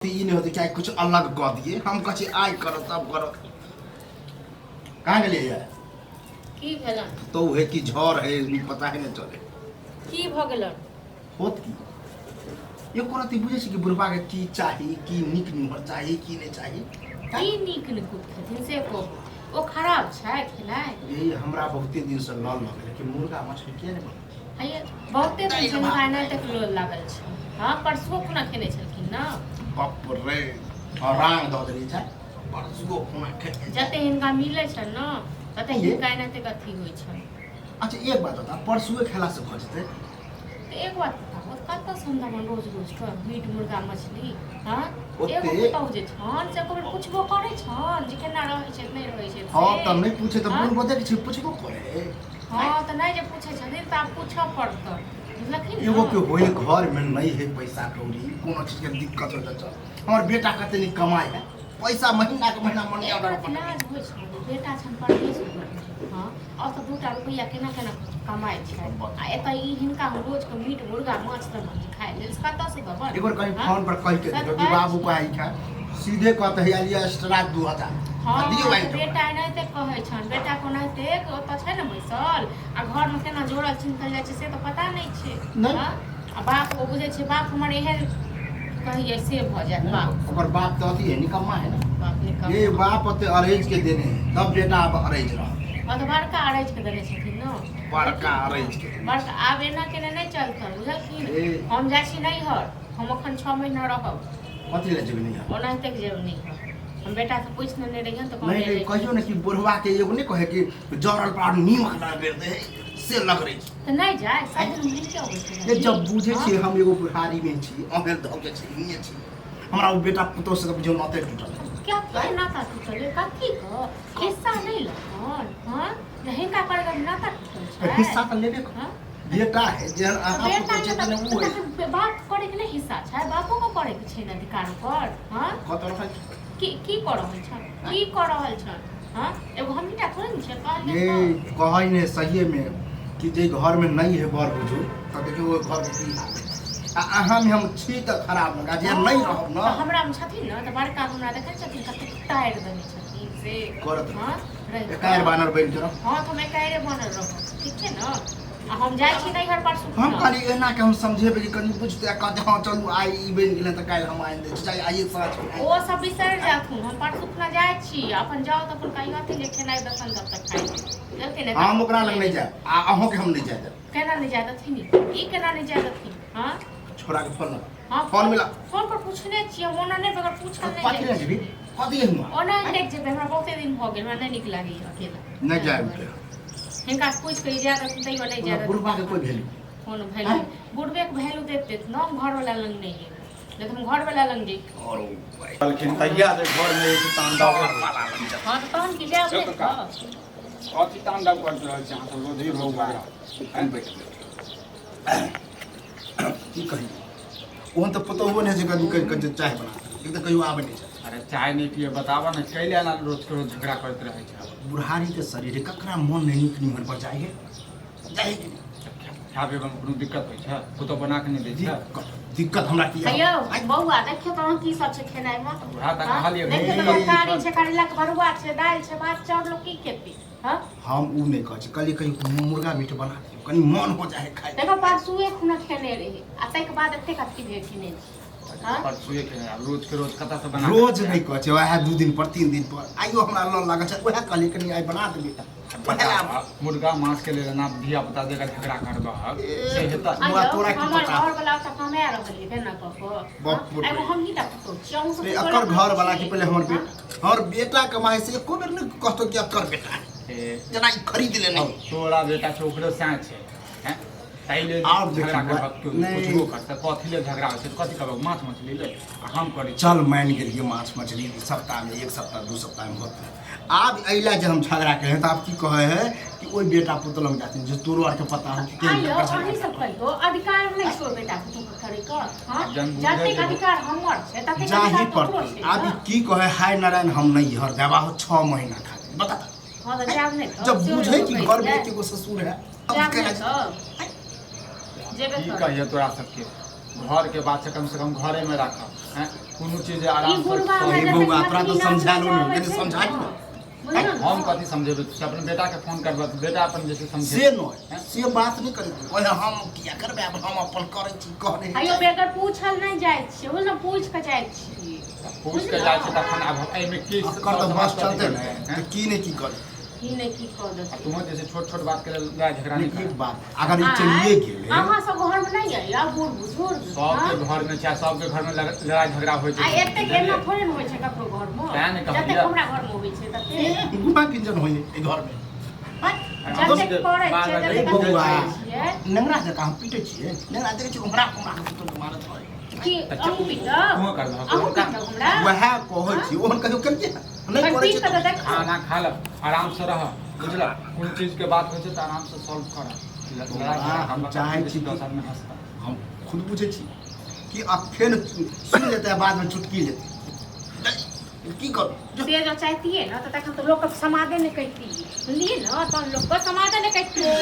ई नहि होतै, चाहे कुछ अलग कऽ दिए। हम कहै छी आइ करो तब करो। कहाँ गेलियै ये? की भेलन? तो है कि झड़ है, पता है नहीं चले। की भऽ गेलन? होत की, एको रत्ती बुझै छी कि बुढ़बा के की चाही, की नीक निमहर चाही, की नहि चाही? की नीक निकुत खेथिन से कहू, ओ खराब छै खेनाइ? ये हमरा बहुते दिन से लल लगलै कि मुर्गा मछली किया नहि बनबै छै। हैया बहुते दिन से हुनका एनाहिते लोल लागल छै। हँ, परसुओ खुना खेने छलखिन ने। बाप रे, और रांग दऽ देने छै परसुओ खुना खेने। जते हिनका मिलै छनि ने तते ये? हिनका एनाहिते अथी होइ छनि। अच्छा, एक बात बता, परसुए खेला से भऽ जेतै? तऽ एक बात बताबू, कतऽ से हम देबनि रोज रोज के मीट मुर्गा मछली? हँ, ओते- एगो पुतहु जे छनि से एको बेर पुछबो करै छनि जे केना रहै छै, नहि रहै छै? हँ। से? तऽ नहि पूछे तऽ हँ? बुढ़ बदक छै, पुछबो करे। हँ, तऽ नहि जे पूछै छथिन तऽ आब पूछऽ पड़तनि, बुझलखिन एगो ने? के होए घर में नहीं है पैसा कौड़ी, कोनो चीज के दिक्कत हो तऽ चल, हमर बेटा कते नीक कमाए है पैसा, महीना के महीना मनी एक ऑर्डर बात पर। लाज होइ छनि, बेटा छनि परदेश मे। हँ, और तऽ दूटा रुपैआ केना केना कमाइ छै, आ एतऽ ई हिनका हम रोज के मीट मुर्गा माछ देबनि जे खाइ लेल, से कतऽ से देबनि? एक बार कहीं हँ? फोन पर कह के देखो कि बाबू को आई खा, सीधे कहते है लिया एक्स्ट्रा 2000। हँ। आ दियौ तऽ आइ। बेटा एनाहिते कहै छनि, बेटा कोनाहिते ओतऽ छै ने बैसल, आ घरमे केना जोड़ल चिन्हल जाइ छै से तऽ पता नहि छै। नहि। हँ? आ बाप ओ बुझै छै बाप हमर एहन कहिए से भऽ जायत बाप। ओकर बाप तऽ अथी है, निकम्मा है ना। बाप निकम्मा। ये बाप ओते अरेज के देने है, तब बेटा अब अरेज रह। हँ, तऽ बड़का अरैज के देने छथिन ने। बड़का अरेज के देने। बड़का। आब एना केने नहि चलतनि, बुझलखिन? ए। हम जाइ छी नैहर, हम अखन 6 महीना रहब। कथी लए जेबै नैहर? ओनाहिते जेब नैहर। हम बेटासँ पूछि लेने रहियनि तऽ नहीं कहने नहीं रहै। कहियो ने कि बुढ़वा के एगो नहीं कहे कि जरल पर नीमक लग दे से लग रही छै। तऽ नहि जाय, सब दिन मिलके अबै छै। ये जब बुझे हँ? छी हम एगो बुढ़ारी में छी, अहें धऽ के छी, हिये छी, हमरा ओ बेटा पुतोह से तऽ बुझियौ नाते टूटल है। क्या की नाता टूटल है? कथी के हिस्सा नहि लगन? हँ, जे हिनका पर नाता टूटल तऽ छै। हिस्सा तऽ लेबे कर। हँ? बेटा है जेहन तऽ अहाँ बेटा पुतोह के छै तऽ तेने ओ है। तखन बात करे के नहि हिस्सा छै? बापो के करे के छै ने अधिकार पर? हँ? कत रहल छै? की की कऽ रहल छन, की कऽ रहल छन? हँ, एगो हमही टा थोड़े ने छियै, कहलियै ये तऽ। कहै ने सहिए में कि जे घर में नहीं है बड़ बुजुर्ग तऽ देखियौ ओहि घर के की हाल है। आ अहाँ में हम छी तऽ खराब लगा जे नहीं रहब तऽ न। हमरा मे छथिन ने तऽ बड़का हमरा देखै छथिन कतेक तारि देने छथिन से। करत हँ, रहि कऽ। एकाएर बानर बनि के रह। हँ, तऽ हम एकाएरे बनल रहब, ठीक छै ने? आ हम जाइ छी नैहर परसू हम खुना। कहली एना के हम समझेबै कि कनि बुझतै आ कहतै हँ चलू आइ ई बनि गेलै तऽ काल्हि हम आनि दै छी, चाहे आइए साँझ मे आनि। ओ सब बिसरि जाथुन। हम परसू खुना जाइ छी, अपन जाउ तऽ अपन कहियथिन जे खेनाइ देथन तब तक खाइ लेब, बुझलखिन ने? हम ओकरा लग नहि जायब आ अहूँके हम नहि जाय देब। केना नहि जाय देथिन ई? केना नहि जाय देथिन? हँ? छोड़ा के फोन लगा। हँ। फोन मिला। फोन पर पूछने छियै हम, ओना नहि बगैर पूछल नहि कथी जाइ लए जेबही? छियै। कथी लए हुआँ? ओना नहि जेबै, हमरा बहुते दिन भऽ गेल, हमरा नहि नीक लागैए अकेला। नहि जायब के। हिनका से पूछि कऽ ई जाय देथिन तैयो नहि जाय देथिन। बुढ़बा के कोइ भेलू? कोनो वैल्यू बुढ़बे के वैल्यू देत देत न, हम घरवला लग नहि जेबै, नहि तऽ हम घरवला लग जैतहुँ। और कहलखिन तहिया से घर में जे छै तांडव। हँ, तऽ तहन की, जायब नहि तऽ? कथी तांडव करैत रहै छै अहाँ सब रोज रोज झगड़ा? की कही, ओहन तऽ पुतोहुओ नहि छै कभी कहि कऽ चाय बना एक तऽ कहियो आबै नहि छै। अरे चाय नहि पिए, बताबऽ ने कैले एना रोज के रोज झगड़ा करैत रहै छै? बुढ़ारी के शरीर है, ककरा मन नहीं नीक निमन पर जाइ है, जाइ है कि नहि? खाय पीबैमे कोनो दिक्कत होइ छै? पुतहु बना कऽ नहि दै छै? दिक्कत दिक्कत हमरा की हे यौ बौआ, देखियौ तऽ अहाँ की सब छै खेनाइमे। उएह तऽ हँ? कहलियै। देखियौ तऽ भिंडी तरकारी छै, करैला के भरुआ छै, दालि छै, भात चाउर, लोक की खेतै? हँ? हम उ नहि कहै छी, कहलियै कही मुर्गा मीट बना दियौ, कनी मन हो जाइ है खाइ। देखो, परसुए खुना खेने रही आ ताहिके बाद एतेक अथी भेल खेने छी। हँ? परसुए खेने, आब रोज के रोज कतऽ से बना कऽ रोज देबै? नहि कहै छै, वएह 2 दिन पर 3 दिन पर। आइयो हमरा लोन लागल छै, वएह कहलियै कनी आइ बना देबै बताबऽ, मुर्गा मांस के लेल एना धिया पुता जकाँ झगड़ा करबह से हेतै? आ बौआ, यौ, तोरा की हमर पता? घर वाला तऽ कमा रहल यऽ केना कऽ कऽ। बाप रे। एगो हमही टा पुतहु छी, अहूँ सब रे, पुतहु अकर लग घर वाला छी। कि पहिले हमर हँ? बेटा, हमर बेटा कमाइ से एको बेर नहि कहतो कि अकर बेटा है, ए, जेना ई खरीद लेने। हौ, तोरा बेटा छै, ओकरो सएह छै, हैं? ताहि लेल आब झगड़ा देखियौ, करबक केओ नहि। पुछबो करतै कथी लेल झगड़ा होइ छै तऽ कथी कहबक? माछ मछली लेल आ हम करै छी। चल मानि गेलियै, माछ मछली सप्ताहमे एक सप्ताह 2 सप्ताहमे होतै। आब एहि जे हम झगड़ा केलियै तऽ आब की कहै है कि ओहि बेटा पुतहु लग जाथिन जे तोरो आरके पता हो कि केहन आइयो केकर झगड़ा अहीं सब कहियो, अधिकार नहि छौ बेटा पुतहु के करे के? हँ? जन बुझै जतेक जे- अधिकार हमर छै ततेक जाही अधिकार तोरो पड़तै छै आब ई ने? की कहै हाय नारायण, हम नहीं हर देबा हो 6 महीना खातिर, बता तऽ। हँ, तऽ जायब नहि तऽ? जब सेहो बुझै कि रोकै घर में छियै। एके गो ससुर है तब जायब केना नहि तऽ? जेबे की करब। कहिए तोरा सबके, घरके बात छै, कम से कम घरेमे राखब, हैं? कोनो चीज ई आराम से बुढ़वा हमरा अरे जतेक बौआ, तोरा तऽ मछली समझायलो नाच नहि, नचाबै कनि छै समझाइ ने। ने। बुझलहुँ ने? हम कथी समझेबै से अपन बेटा के फोन करबै तऽ बेटा अपन जे छै समझे से नहि से बात नहि करै कहै हम किया करबै आब हम अपन करै छी कहने आइयो बेगर पूछल नहि जाइ छियै बुझलहुँ पूछि कऽ जाइ छियै पूछ के जाइ छै तखन आब एहिमे की एकर तऽ बस चलतै ने हैं? तऽ की नहि की करै की नहि की कऽ आ देतै तुहो जे छै छोट छोट बात के लेल लड़ाइ झगड़ा नहि लेकिन कर एक बात अगर ई चलिए गेलै अहाँ सब घरमे नहि अइया बूढ़ बुजुर्ग सबके घर में छै सबके घर में लड़ाई झगड़ा होइ आ छै एतेक एना थोड़े ने होइ छै ककरो घरमे तें ने कहलियै। जतेक हमरा घरमे होइ छै ततेक गुमा किंजन होइ एहि घरमे जतेक करै छियै जतेक बौआ। करै छियै नेंगरा जकाँ हम पीटै छियै नेंगरा देखै छियै उमरा उमरा के पुतोह मारैत रहै की अहूँ पीटब तुहो करबह अहूँ पीटब हमरा वएह कहै छी ओहन कहियो केलियै नहि कनि करै पीट छै कऽ तऽ देखो खाना खा ल आराम से रह बुझल कोनो चीज के बात होइ छै तऽ आराम से सॉल्व कर हम चाहै छी 10 आदमी हंसता हम खुद बुझै छी कि अखन सुनि लेतै बादमे चुटकी लेतै की करू से जो चाहतियै ने तऽ तखन तऽ लोकके समादे नहि कहितियै बुझलियै ने तहन लोकके समादे नहि कहितियै।